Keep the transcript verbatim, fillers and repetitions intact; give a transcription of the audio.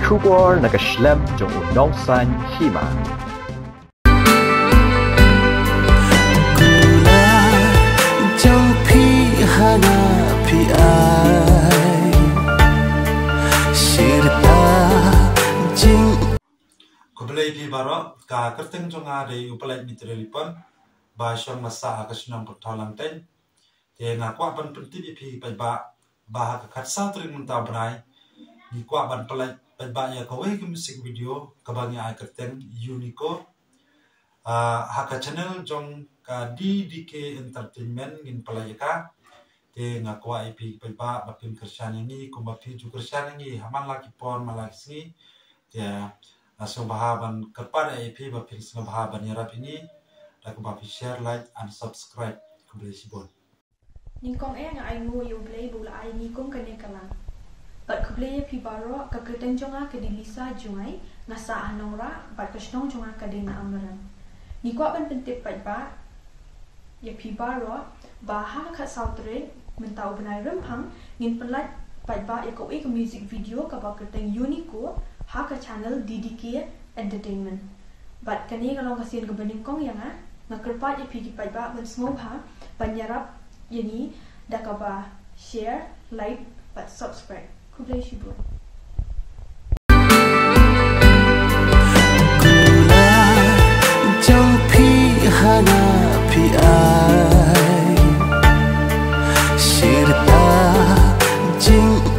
Khubor na ka shlem jong u nongsan hima. Khublei phi baroh, ka kyrteng jong nga dei u Pynlait Mitri Lipon, ba shong masa ha ka shnong Pyrthau Langteng. Te nga kwah ban pyntip ïa phi paidbah ba ha ka khatsaw tarik mynta u bnai ngi kwah ban pynlait paidbah ïa kawei ka music video kaba ngi ai kyrteng Unico. Ah, ha ka channel jong ka D D K Entertainment ngin pynlait ïa ka. Te nga kwah ïa phi paidbah ba phin kyrshan ïa ngi kumba phi ju kyrshan ïa ngi ha man la ki por man la ki sngi. Te nga sngewbha ban kyrpad ïa phi ba phin sngewbha ban ïarap ïa ngi da kaba phi share, like and subscribe. Khublei shibun. Nyngkong eh nga ainguh ïa U Blei ba u la ai ïa ngi kum kane ka lang. Bad khublei ïa phi baroh, ka kyrteng jong nga ka dei Lisa Jngai, nga sah ha Nongrah bad ka shnong jong nga ka dei na Amlarem. Ngi kwah ban pyntip paidbah ïa phi baroh ba ha ka khatsaw tarik mynta u bnai Rymphang ngin pynlait paidbah ïa kawei ka music video kaba kyrteng Unico ha ka channel D D K Entertainment. Bad kane ka long ka sien kaba nyngkong ïa nga, nga kyrpad ïa phi ki paidbah ban sngewbha ban ïarap ïa ngi da kaba share, like bad subscribe. Khublei shibun.